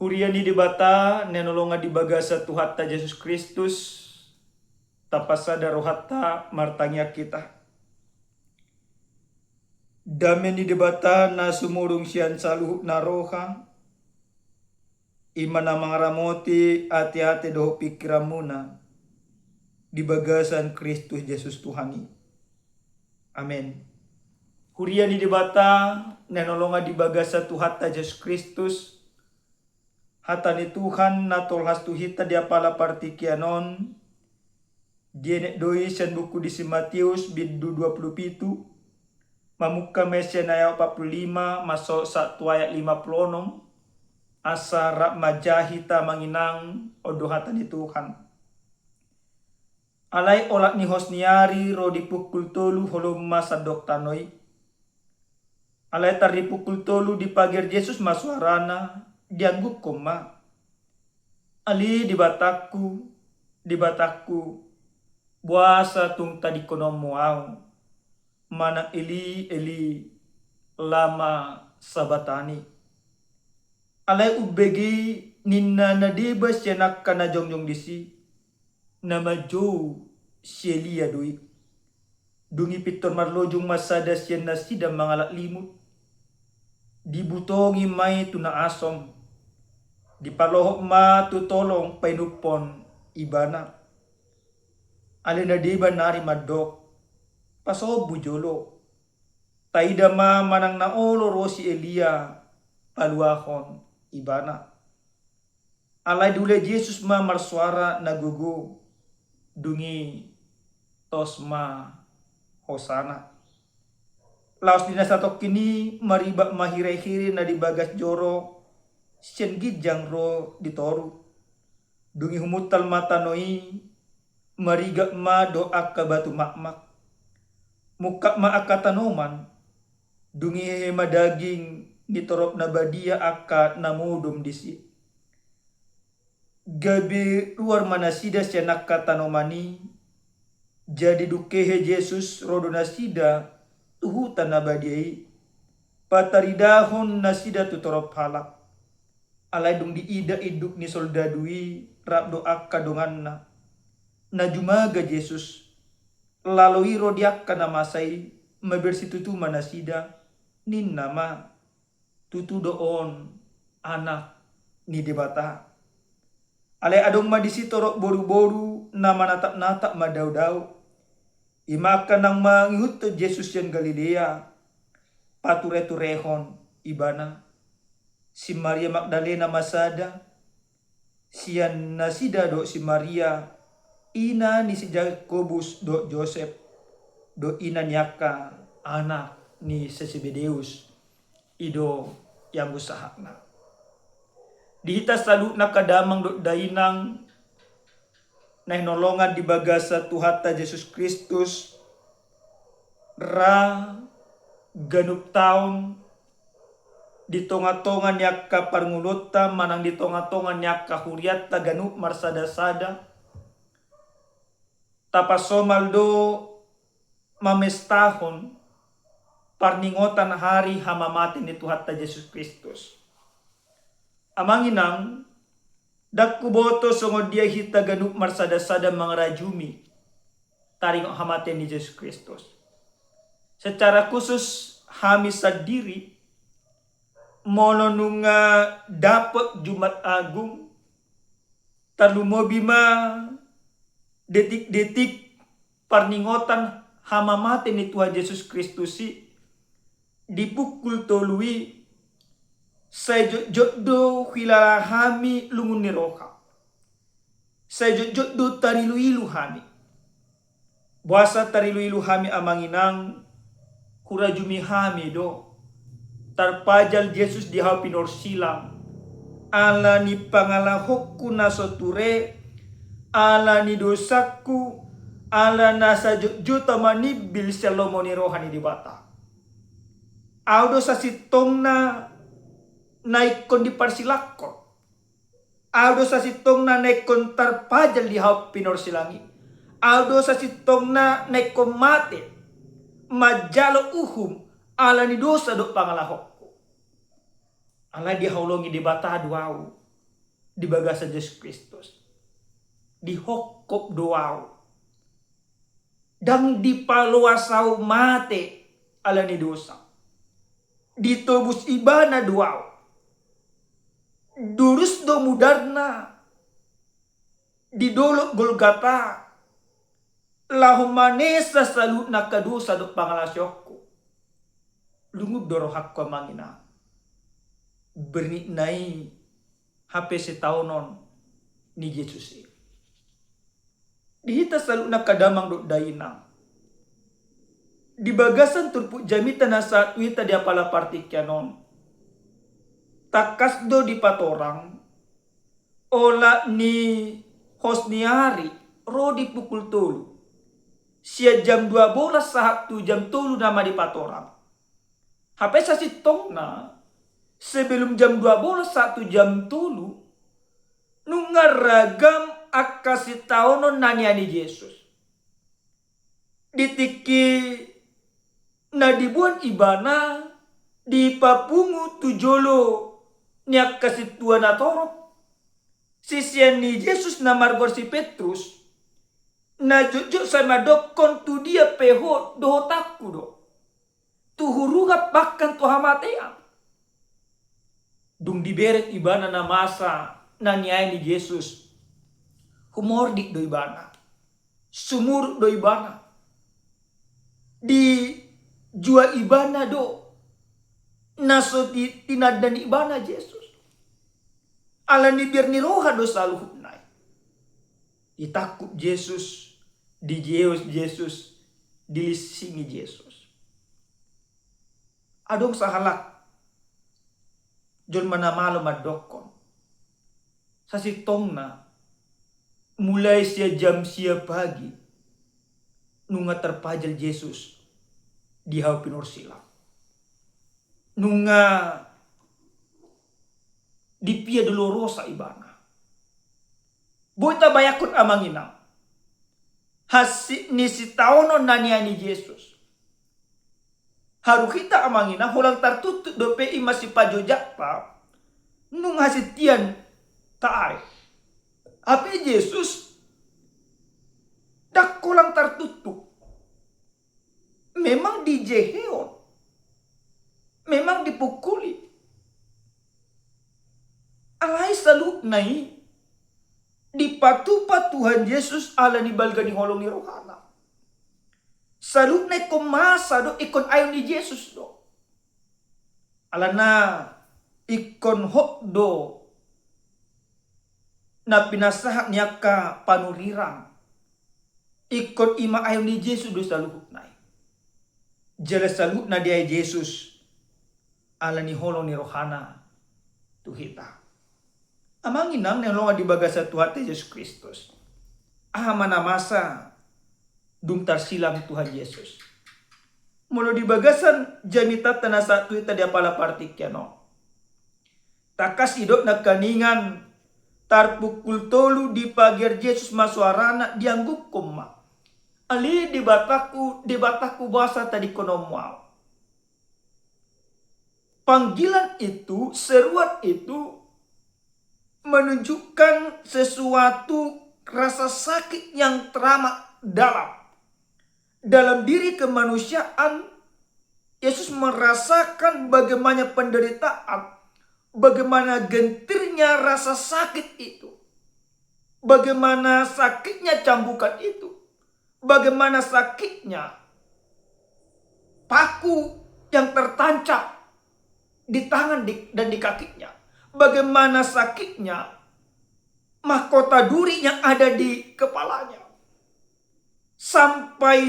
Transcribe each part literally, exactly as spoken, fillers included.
Huria ni Debata na hinaholongan di bagasan Tuhanta Jesus Kristus, tapasada rohanta martangiang hita. Dame ni Debata na sumurung sian saluhut na roha, i ma na mangaramoti ateate dohot pingkiranmuna di bagasan Kristus Jesus Tuhan i. Amen. Huria ni Debata na hinaholongan di bagasan Tuhanta Jesus Kristus, hata ni Tuhan na tolhas tu hita di apala partingkian on, dienet do i sian buku ni si Matius bindu dua pulu pitu, mamungka ma i sian ayat opat pulu lima masuk sahat tu ayat lima pulu onom, asa rap ma hita manginang on do hata ni Tuhan. Alai olat ni hos ni ari ro di pukul tolu holom ma sandok tano i. Alai tar di pukul tolu dipager Jesus ma suarana, diangguhon ma: Ale Debatangku, Debatangku, boasa tung tadingkononmu ahu? Manang Eli, Eli, lama sabachthani? Alai umbege i ninna na deba sian angka na jongjong disi, na manjou si Elia do i. Dung i pintor marlojong ma sada sian nasida mangalap limut. Dibutongi ma i tu na asom. Dipalohot ma tu tolong painumhon ibana. Alai na deba nari mandok: Pasombu jolo. Taida ma manang na olo ro si Elia paluahon ibana. Alai diulai Jesus ma marsuara na gogo, dung i tos ma hosana. Laos di na satongkin i maribak ma hirehire na di bagas joro sian ginjang ro di toru. Dung i humuntal ma tano i, marigak ma dohot angka batu makmak. Mungkap ma angka tanoman, dung i hehe ma daging ni torop na badia angka na modom disi. Gabe ruar ma nasida sian angka tanoman i. Jadi dung hehe Jesus ro do nasida tu huta na badia i, pataridahon nasida tu torop halak. Alai dung diida induk ni soldadu i rap dohot angka donganna, na jumaga Jesus, lalo i ro di angka na masa i, mabersi tutu ma nasida, ninna ma: Tutu do on Anak ni Debata. Alai adong ma disi torop boruboru na manatapnatap mandaodao. I ma angka naung mangihuthon Jesus sian Galilea, patureturehon ibana. Si Maria Magdalena ma sada, sian nasida dohot si Maria, ina ni si Jakobus dohot Josep, dohot ina ni angka anak ni si Sebedeus. I do ianggo sahatna. Di hita saluhutna angka damang dohot dainang na hinaholongan di bagasan Tuhanta Jesus Kristus, ra ganup taon di tongatonga ni angka parngoluonta manang di tongatonga ni angka hurianta ganup marsadasada, tapasomal do mamestahon parningotan hari hamamate ni Tuhanta Jesus Kristus. Amang inang, ndang huboto songon dia hita ganup marsadasada mangarajumi taringot hamate ni Jesus Kristus. Secara khusus hami sandiri, molo nunga dapot Jumat Agung, tarlumobi ma detik-detik parningotan hamamate ni Tuhan Jesus Kristus i di pukul tolu i, sai jotjot do huilala hami lungun ni roha. Sai jotjot do tariluilu hami. Boasa tariluilu hami amang inang, hurajumi hami do. Tarpajal Jesus di hau pinorsilang. Ala ni pangalahonku na so ture, ala ni dosangku, ala na sai jotjot ahu manimbil sian lomo ni roha ni Debata. Ahu do sasintongna na ingkon diparsilangkon. Ahu do sasintongna na ingkon tarpajal di hau pinorsilang i. Ahu do sasintongna na ingkon mate manjalo uhum ala ni dosa dohot pangalahonku. Alai dihaholongi Debata do ahu. di bagasan Jesus Kristus. Dihophop do ahu. Ndang dipaloas ahu mate ala ni dosa. Ditobus ibana do ahu. Durus do mudarna di dolok Golgata, laho manesa saluhutna angka dosa dohot pangalaosionku. Lungun do rohangku amang inang. Bernitna i hape sitaonon ni Jesus i. Di hita saluhutna angka damang dohot dainang, di bagasan turpuk jamita na sahat tu hita di apala partingkian on, tangkas do dipatorang olat ni hos ni ari ro di pukul tolu. Sian jam dua bolas sahat tu jam tolu nama dipatorang. Hape sasintongna, sebelum jam dua bolas sahat tu jam tolu, nunga ragam angka sitaonon na niae ni Jesus. Di tingki na diboan ibana, dipapungu tu jolo ni angka sintua na torop, sisean ni Jesus na margoar si Petrus, na jotjot sai mandokkon tu dia pe ho dohotanku do. Tu hurungap bahkan tu hamatean. Dung dibereng ibana na masa na niae ni Jesus, humordik do ibana. Sumurut do ibana. Dijua ibana do na so ti-, tinanda ni ibana Jesus. Ala ni biar ni roha do saluhutna i. Ditangkup Jesus, dijeos Jesus, dilinsingi Jesus. Adong sahalak jolma na malo mandokkon, sasintongna mulai sian jam sia pagi nunga tarpajal Jesus di hau pinorsilang. Nunga dipia dolorosa ibana. Boi tabayangkon amang inang, hansit ni sitaonon na niae ni Jesus. Haru hita amang inang, holan tartutup dope i masipajojakta, nunga hasintian tahe. Hape Jesus ndang holan tartutup. Memang dijehehon, memang dipukuli. Alai saluhutna i dipatupa Tuhan Jesus ala ni balga ni holong ni rohana. Saluhutna ingkon masa do, ingkon ayon ni Jesus do. Alana ingkon hot do na pinasahat ni angka panurirang. Ingkon i ma ayon ni Jesus do saluhutna i. Jala saluhutna diae Jesus ala ni holong ni rohana tu hita. Amang inang na hinaholongan di bagasan Tuhanta Jesus Kristus, aha ma na masa dung tarsilang Tuhan Jesus? Molo di bagasan jamitanta na sahat tu hita di apala partingkian on, tangkas didok nangkiningan, tarpukul tolu dipager Jesus ma soarana, dianggukon ma: Ale Debatangku, Debatangku, boasa tadingkononmu ahu? Panggilan itu, seruan itu menunjukkan sesuatu rasa sakit yang teramat dalam. Dalam diri kemanusiaan, Yesus merasakan bagaimana penderitaan, bagaimana gentirnya rasa sakit itu, bagaimana sakitnya cambukan itu, bagaimana sakitnya paku yang tertancap di tangan di, dan di kakinya, bagaimana sakitnya mahkota duri yang ada di kepalanya, sampai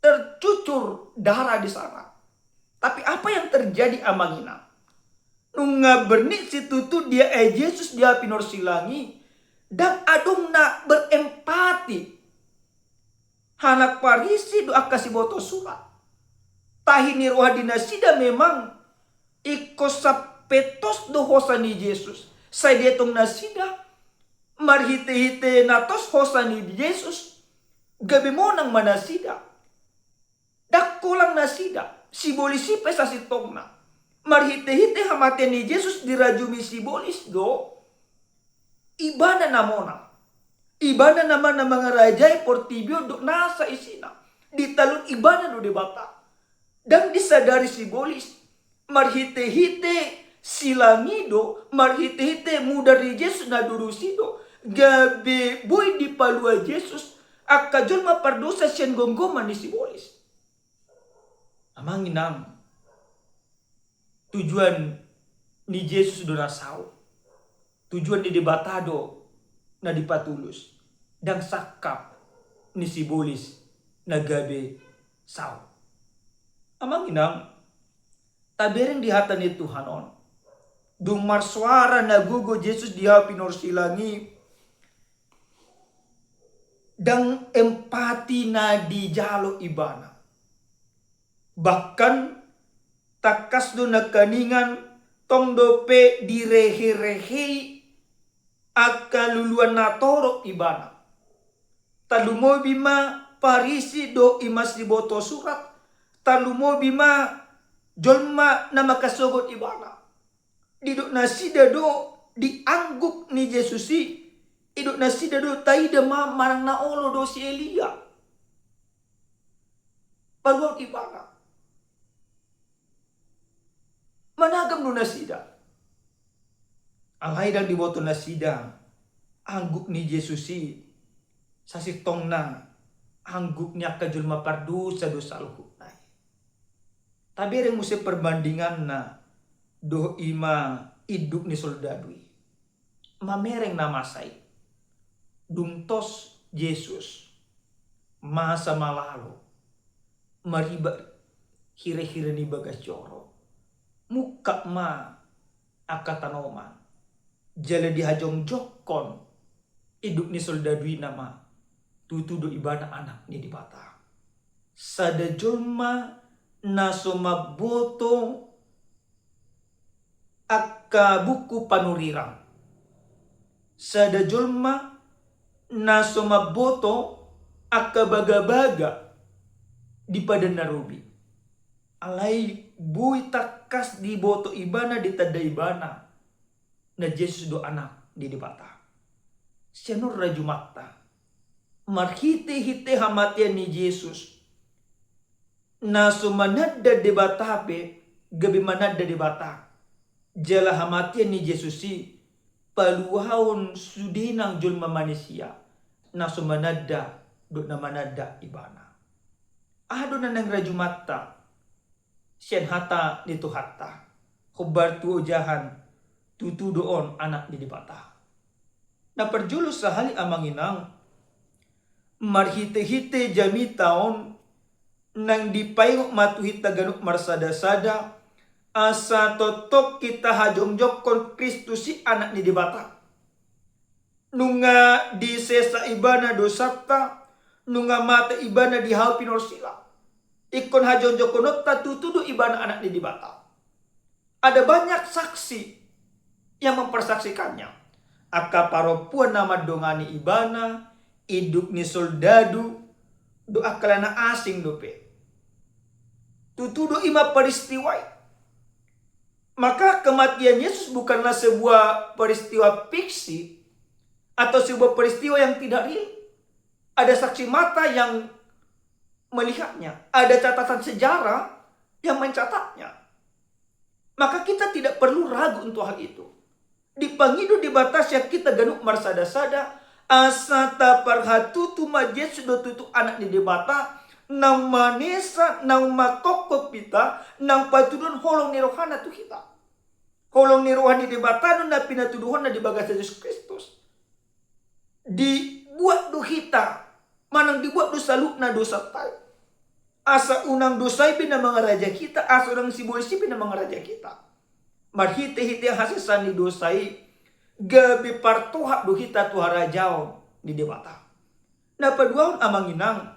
tercucur darah di sana. Tapi apa yang terjadi, amang inang? Nunga bernit situtu diae Jesus di hau pinorsilang i, ndang adong na berempati. Halak Parisi do angka siboto surat. Tahi ni roha di nasida memang ingkon sampe tos do hosa ni Jesus. Sai dietong nasida, marhitehite na tos hosa ni Jesus, gabe monang ma nasida. Ndang holan nasida, sibolis i pe sasintongna. Marhitehite hamatean ni Jesus dirajumi sibolis do Ibana na monang. Ibana na ma-, na mangarajai portibi on dohot nasa isina. Ditaluhon Ibana do Debata. Ndang disadari sibolis. Marhitehite silang i do, marhitehite mudar ni Jesus na durus i do, gabe boi dipalua Jesus angka jolma pardosa sian gomgoman ni sibolis. Amang inang, tujuan ni Jesus do na saut. Tujuan ni Debata do na dipatulus. Ndang sangkap ni sibolis na gabe saut. Amang inang, tabereng di hata ni Tuhan on. Dung marsoara na gogo Jesus di ahu pinorsilang i, ndang empati na dijalo Ibana. Bahkan tangkas do nangkiningan tong dope direherehei angka luluan na torop Ibana. Tarlumobi ma Parisi dohot i ma siboto surat, tarlumobi ma jolma na mangkasogot Ibana. Didok nasida do di angguk ni Jesus i, didok nasida do, taida ma manang na olo do si Elia. Paluaon Ibana. Managam do nasida. Alai ndang diboto nasida angguk ni Jesus i sasintongna angguk ni angka jolma pardosa do saluhutna i. Tabereng muse perbandinganna dohot i ma induk ni soldadu i. Mamereng na masa i. Dung tos Jesus, masa ma laho maribak hirehire ni bagas joro. Mungkap ma angka tanoman. Jala dihajongjongkon induk ni soldadu i nama tutu do Ibana Anak ni Debata. Sada jolma na so mamboto angka buku panurirang. Sada jolma na so mamboto angka bagabaga di Padan na Robi. Alai boi tangkas diboto Ibana, ditanda Ibana na Jesus do Anak ni Debata. Sian on ra jumanta, marhitehite hamatean ni Jesus, na so mananda Debata pe gabe mananda Debata. Jala hamatean ni Jesus i paluaon sude nang jolma manisia na so mananda dohot na mananda Ibana. Aha do na naeng rajumanta sian hata ni Tuhanta? Hombar tu ojahan, tutu do on Anak ni Debata. Na parjolo sahali, amang inang, marhitehite jamita on naeng dipaingot ma tu hita ganup marsadasada, asa tongtong hita hajongjongkon Kristus i, Anak ni Debata. Nunga disesa Ibana dosanta, nunga mate Ibana di hau pinorsilang. Ingkon hajongjongkononta tutu do Ibana Anak ni Debata. Ada banyak saksi yang mempersaksikannya. Angka parompuan na mandongani Ibana, induk ni soldadu, dohot angka na asing dope. Tutu do i ma peristiwa i. Maka kematian Yesus bukanlah sebuah peristiwa fiksi atau sebuah peristiwa yang tidak real. Ada saksi mata yang melihatnya, ada catatan sejarah yang mencatatnya. Maka kita tidak perlu ragu untuk hal itu. Dipangido Debata sian hita ganup marsadasada, asa taparhatutu ma Jesus do tutu Anak ni Debata, naung manesa, naung mangkophop hita, naung patuduhon holong ni rohana tu hita. Holong ni roha ni Debata do na pinatuduhonna di bagasan Jesus Kristus. Dibuat do hita, manang dibuat do saluhutna dosanta i. Asa unang dosa i be na mangarajai hita, asa unang sibolis i be na mangarajai hita. Marhitehite hasesaan ni dosa i, gabe partohap do hita tu harajaon ni Debata. Na paduahon, amang inang,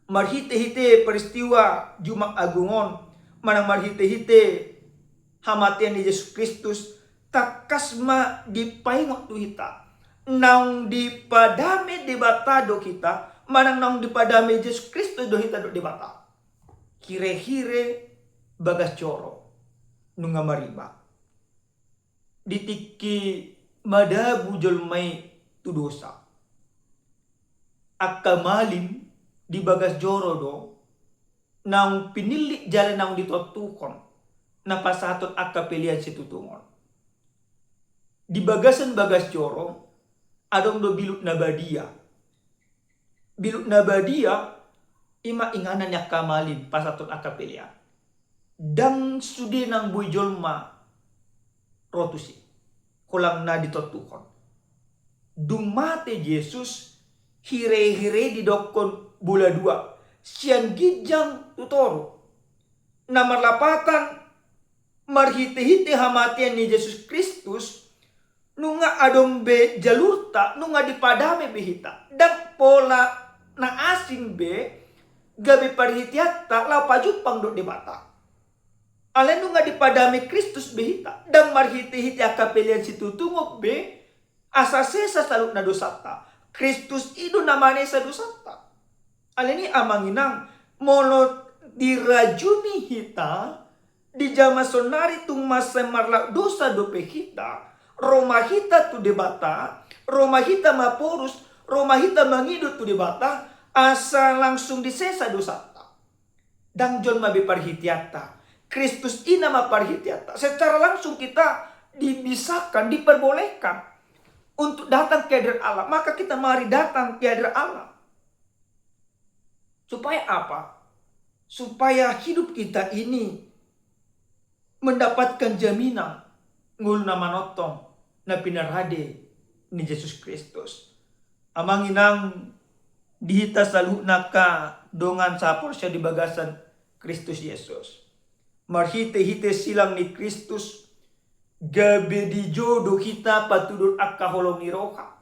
marhitehite peristiwa Jumat Agung on, manang marhitehite hamatean ni Jesus Kristus, tangkas ma dipaingot tu hita, naung dipadame Debata do hita, manang naung dipadame Jesus Kristus do hita dohot Debata. Hirehire bagas joro nunga maribak. Di tingki madabu jolma i tu dosa. Angka malim di bagas joro do naung pinillit jala naung ditontuhon na pasahathon angka pelean situtungon. Di bagasan bagas joro adong do bilut na badia. Bilut na badia i ma inganan ni angka malim pasahathon angka pelean. Ndang sude nang boi jolma ro tusi holan na ditontuhon. Dung mate Jesus, hirehire didokkon bola dua, sian ginjang tu toru. Na marlapatan, marhitehite hamatean ni Jesus Kristus, nunga adong be jalurta, nunga dipadame be hita. Ndang pola na asing be gabe parhiteanta laho pajumpang dohot Debata. Alai nunga dipadame Kristus be hita, ndang marhitehite angka pelean situtungon be, asa sesa saluhutna dosanta. Kristus i do na manesa dosanta. Alani i amang inang, molo dirajumi hita di jaman saonari tung mansai marlaok dosa dope hita, ro ma hita tu Debata, ro ma hita maporus, ro ma hita mangido tu Debata, asa langsung disesa dosanta. Ndang jolma be parhiteanta, Kristus i nama parhiteanta. Secara langsung kita dibisakan, diperbolehkan untuk datang ke hadirat Allah. Maka kita mari datang ke hadirat Allah. Supaya apa? Supaya hidup kita ini mendapatkan jaminan ngolu na manongtong na pinarade ni Jesus Kristus. Amang inang, di hita saluhutna angka dongan sahaporseaon di bagasan Kristus Jesus, marhitehite silang ni Kristus gabe dijou do hita patuduhon angka holong ni roha.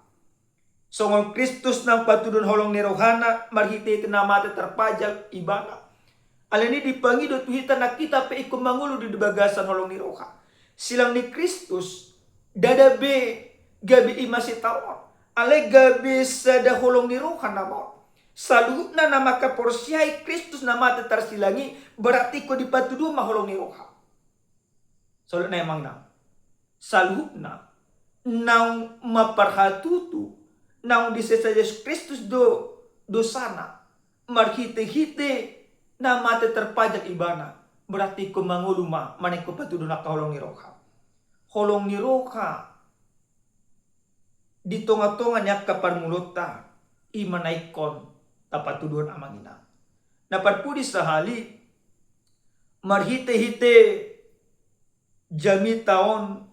Songon Kristus naung patuduhon holong ni rohana marhitehite na mate tarpajal ibana. Alani i dipangido tu hita nang hita pe ingkon mangolu di bagasan holong ni roha. Silang ni Kristus ndada be gabe i ma sitaonon, alai gabe sada holong ni roha nama on. Saluhutna na mangkaporseai Kristus na mate tarsilang i, berarti ingkon dipatuduhon ma holong ni roha. Saluhutna amang inang, saluhutna naung mamparhatutu, naung disesa Jesus Kristus do dosana marhitehite na mate tarpajal ibana, berarti ingkon mangolu ma manang ingkon patuduhon angka holong ni roha. Holong ni roha di tongatonga ni angka parngoluonta, i ma na ingkon tapatuduhon amang inang. Na parpudi sahali, marhitehite jamita on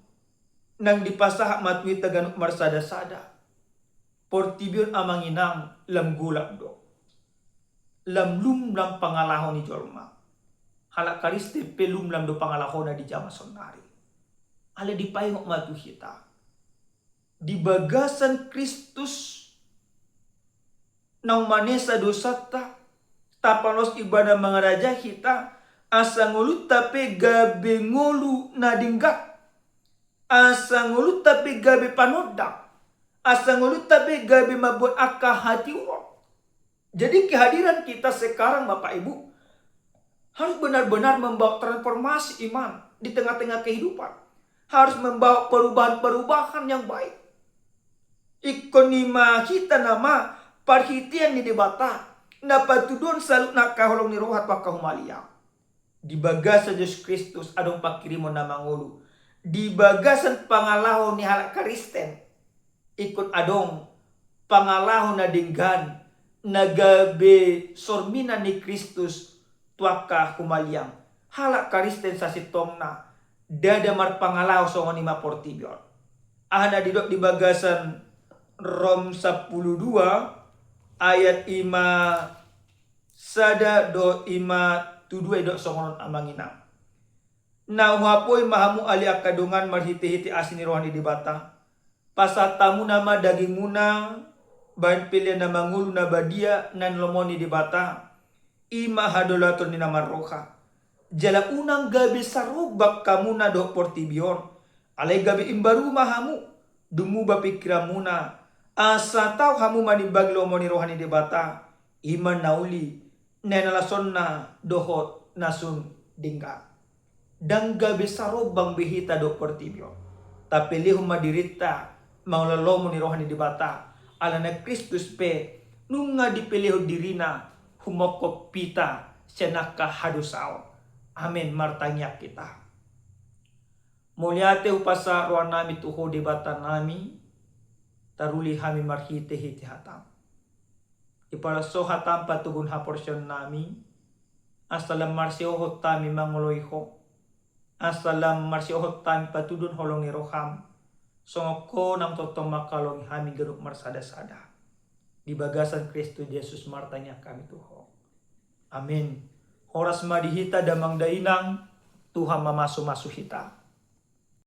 naung dipasahat ma tu hita ganup marsadasada, portibi on amang inang lam golap do. Lam lum lam pangalaho ni jolma. Halak Kristen pe lum lam do pangalahona di jaman saonari. Alai dipaingot ma tu hita, di bagasan Kristus naung manesa dosanta, tapaloas ibana mangarajai hita, asa ngolunta pe gabe ngolu na denggan, asa ngolunta pe gabe panondang, asa ngolunta pe gabe mambuat angka hatiuron. Jadi kehadiran kita sekarang Bapak Ibu harus benar-benar membawa transformasi iman di tengah-tengah kehidupan. Harus membawa perubahan-perubahan yang baik. Ingkon i ma hita nama parhitean ni Debata na patuduhon saluhutna angka holong ni roha tu angka humaliang. Di bagasan Jesus Kristus adong pangkirimon na mangolu. Di bagasan pangalaho ni halak Kristen ingkon adong pangalaho na denggan na gabe sorminan ni Kristus tu angka humaliang. Halak Kristen sasintongna ndada marpangalaho songon i ma portibi on. Aha na didok di bagasan Rom sampulu dua ayat i ma sada dohot i ma tu dua, didok songon on amang inang. Na huhapoi ma hamu ale angka dongan marhitehite asi ni roha ni Debata. Pasahat hamu nama dagingmuna bahen pelean na mangolu na badia na nilomohon ni Debata, i ma hadaulaton ni na marroha. Jala unang gabe sarombang hamuna dohot portibi on, alai gabe imbaru ma hamu, dung muba pingkiranmuna, asa tau hamu manimbangi lomo ni roha ni Debata, i ma na uli, na hinalasonna dohot na sun denggan. Ndang gabe sarombang be hita dohot portibi on. Tapelehon ma dirinta mangula lomo ni roha ni Debata, alana Kristus pe nunga dipelehon dirina humongkop hita sian angka hadosaon. Amen. Martangiang hita. Mauliate hupasahat rohanami tu Ho Debatanami, taruli hami marhitehite hataM. Dipalashon hataM patoguhon haporseaonnami, asa lam marsihohot hami mangoloi Ho, asa lam marsihohot hami patuduhon holong ni rohaM, songon Ho naung tongtong mangkaholongi hami ganup marsadasada. Di bagasan Kristus Jesus martangiang hami tu Ho. Amen. Horas ma di hita damang dainang, Tuhan mamasumasu hita.